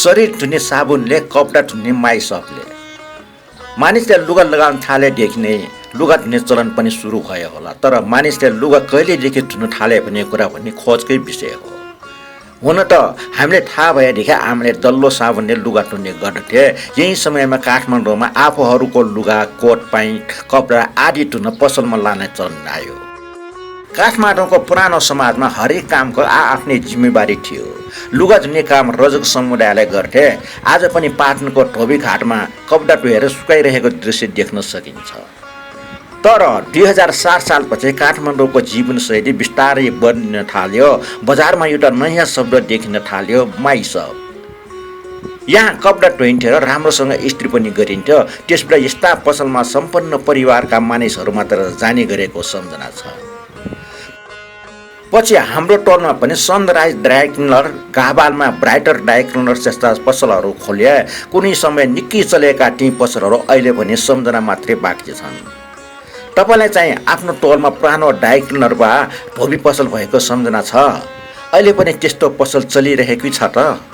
शरीर धुने साबुनले, कपडा धुने माइसपले। मानिसले लुगा लगाउन थालेदेखि नै लुगा धुने चलन पनि सुरु भयो होला। तर मानिसले लुगा कहिलेदेखि धुन थाले भन्ने कुरा भन्ने खोजकै विषय हो। हुन त हामीले थाहा भएदेखि आमाले डल्लो साबुनले लुगा धुने गर्दथे। यही समयमा काठमाडौँमा आफूहरूको लुगा, कोट पैन्ट, कपडा आदि धुन पसलमा लाने चलन आयो। काठमाडौँको पुरानो समाजमा हरेक कामको आफ्नै जिम्मेवारी थियो। लुगा धुने काम रजक समुदायले गर्थे। आज पनि पाटनको धोबीघाटमा कपडा धोएर सुकाइरहेको दृश्य देख्न सकिन्छ। तर 2007 सालपछि काठमाडौँको जीवनशैली बिस्तारै बदलिन थाल्यो। बजारमा एउटा नयाँ शब्द देखिन थाल्यो, माइसप। यहाँ कपडा धोइन्थ्यो र राम्रोसँग इस्त्री पनि गरिन्थ्यो। त्यसबाट यस्ता पसलमा सम्पन्न परिवारका मानिसहरू मात्र जाने गरेको सम्झना छ। पछि हाम्रो टोलमा पनि सनराइज ड्राई क्लिनर, गाभालमा ब्राइटर ड्राई क्लिनर जस्ता पसलहरू खोले। कुनै समय निकै चलेका ती पसलहरू अहिले पनि सम्झना मात्रै बाँकी छन्। तपाईँलाई चाहिँ आफ्नो टोलमा पुरानो ड्राई क्लिनर वा धोबी पसल भएको सम्झना छ? अहिले पनि त्यस्तो पसल चलिरहेकै छ त?